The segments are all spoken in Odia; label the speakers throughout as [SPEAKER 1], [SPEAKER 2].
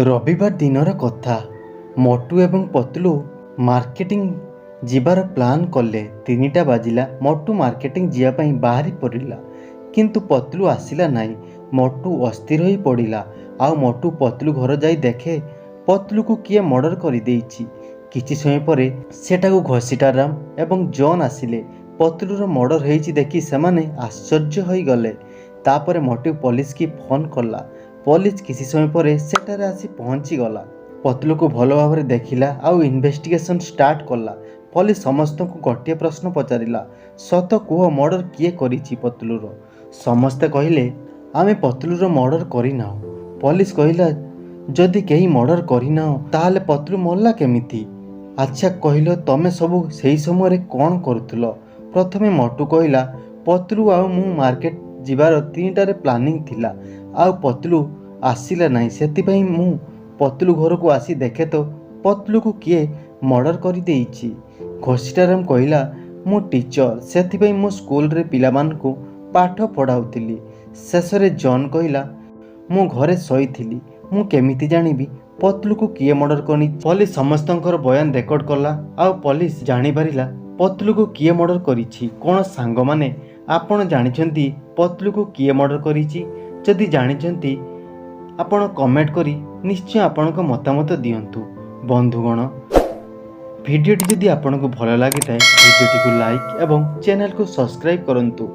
[SPEAKER 1] ରବିବାର ଦିନର କଥା। ମୋଟୁ ଏବଂ ପତଲୁ ମାର୍କେଟିଂ ଯିବାର ପ୍ଲାନ୍ କଲେ। 3ଟା ବାଜିଲା। ମୋଟୁ ମାର୍କେଟିଂ ଯିବା ପାଇଁ ବାହାରି ପଡ଼ିଲା, କିନ୍ତୁ ପତଲୁ ଆସିଲା ନାହିଁ। ମୋଟୁ ଅସ୍ଥିର ହୋଇ ପଡ଼ିଲା। ଆଉ ମୋଟୁ ପତଲୁ ଘର ଯାଇ ଦେଖେ ପତଲୁକୁ କିଏ ମର୍ଡ଼ର କରିଦେଇଛି। କିଛି ସମୟ ପରେ ସେଠାକୁ ଘସିଟାରାମ ଏବଂ ଜନ୍ ଆସିଲେ। ପତଲୁର ମର୍ଡ଼ର ହେଇଛି ଦେଖି ସେମାନେ ଆଶ୍ଚର୍ଯ୍ୟ ହୋଇଗଲେ। ତାପରେ ମୋଟୁ ପୋଲିସକି ଫୋନ୍ କଲା। ପୋଲିସ କିଛି ସମୟ ପରେ ସେଠାରେ ଆସି ପହଞ୍ଚିଗଲା। ପତଲୁକୁ ଭଲ ଭାବରେ ଦେଖିଲା ଆଉ ଇନଭେଷ୍ଟିଗେସନ୍ ଷ୍ଟାର୍ଟ କଲା। ପୋଲିସ ସମସ୍ତଙ୍କୁ ଗୋଟିଏ ପ୍ରଶ୍ନ ପଚାରିଲା, "ସତ କୁହ, ମର୍ଡ଼ର କିଏ କରିଛି ପତଲୁର?" ସମସ୍ତେ କହିଲେ, "ଆମେ ପତଲୁର ମର୍ଡ଼ର କରିନାହୁଁ।" ପୋଲିସ କହିଲା, "ଯଦି କେହି ମର୍ଡ଼ର କରିନାହଁ, ତାହେଲେ ପତଲୁ ମଲା କେମିତି? ଆଚ୍ଛା କହିଲ, ତମେ ସବୁ ସେହି ସମୟରେ କ'ଣ କରୁଥିଲ?" ପ୍ରଥମେ ମୋଟୁ କହିଲା, "ପତଲୁ ଆଉ ମୁଁ ମାର୍କେଟ ଯିବାର 3ଟାରେ ପ୍ଲାନିଂ ଥିଲା ଆଉ ପତଲୁ ଆସିଲା ନାହିଁ। ସେଥିପାଇଁ ମୁଁ ପତଲୁ ଘରକୁ ଆସି ଦେଖେ ତ ପତଲୁକୁ କିଏ ମର୍ଡ଼ର କରିଦେଇଛି।" ଘସିଟାରାମ କହିଲା, "ମୁଁ ଟିଚର, ସେଥିପାଇଁ ମୁଁ ସ୍କୁଲରେ ପିଲାମାନଙ୍କୁ ପାଠ ପଢ଼ାଉଥିଲି।" ଶେଷରେ ଜନ୍ କହିଲା, "ମୁଁ ଘରେ ଶୋଇଥିଲି। ମୁଁ କେମିତି ଜାଣିବି ପତଲୁକୁ କିଏ ମର୍ଡ଼ର କରି?" ପୋଲିସ ସମସ୍ତଙ୍କର ବୟାନ ରେକର୍ଡ କଲା ଆଉ ପୋଲିସ ଜାଣିପାରିଲା ପତଲୁକୁ କିଏ ମର୍ଡ଼ର କରିଛି। କ'ଣ ସାଙ୍ଗମାନେ, ଆପଣ ଜାଣିଛନ୍ତି ପତଲୁକୁ କିଏ ମର୍ଡ଼ର କରିଛି? ଯଦି ଜାଣିଛନ୍ତି, ଆପଣ କମେଣ୍ଟ କରି ନିଶ୍ଚୟ ଆପଣଙ୍କ ମତାମତ ଦିଅନ୍ତୁ। ବନ୍ଧୁଗଣ, ଭିଡ଼ିଓଟି ଯଦି ଆପଣଙ୍କୁ ଭଲ ଲାଗିଥାଏ, ଭିଡ଼ିଓଟିକୁ ଲାଇକ୍ ଏବଂ ଚ୍ୟାନେଲକୁ ସବସ୍କ୍ରାଇବ୍ କରନ୍ତୁ।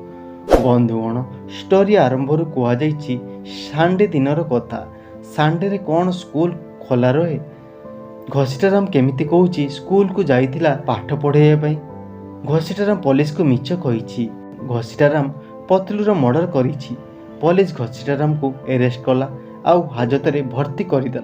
[SPEAKER 1] ବନ୍ଧୁଗଣ, ଷ୍ଟୋରି ଆରମ୍ଭରୁ କୁହାଯାଇଛି ସଣ୍ଡେ ଦିନର କଥା। ସଣ୍ଡେରେ କ'ଣ ସ୍କୁଲ ଖୋଲା ରହେ? ଘସିଟାରାମ କେମିତି କହୁଛି ସ୍କୁଲକୁ ଯାଇଥିଲା ପାଠ ପଢ଼ାଇବା ପାଇଁ? ଘସିଟାରାମ ପୋଲିସକୁ ମିଛ କହିଛି। ଘସିଟାରାମ ପତଲୁର ମର୍ଡ଼ର କରିଛି। ପୋଲିସ ଘସିଟାରାମକୁ ଆରେଷ୍ଟ କଲା ଆଉ ହାଜତରେ ଭର୍ତ୍ତି କରିଦେଲା।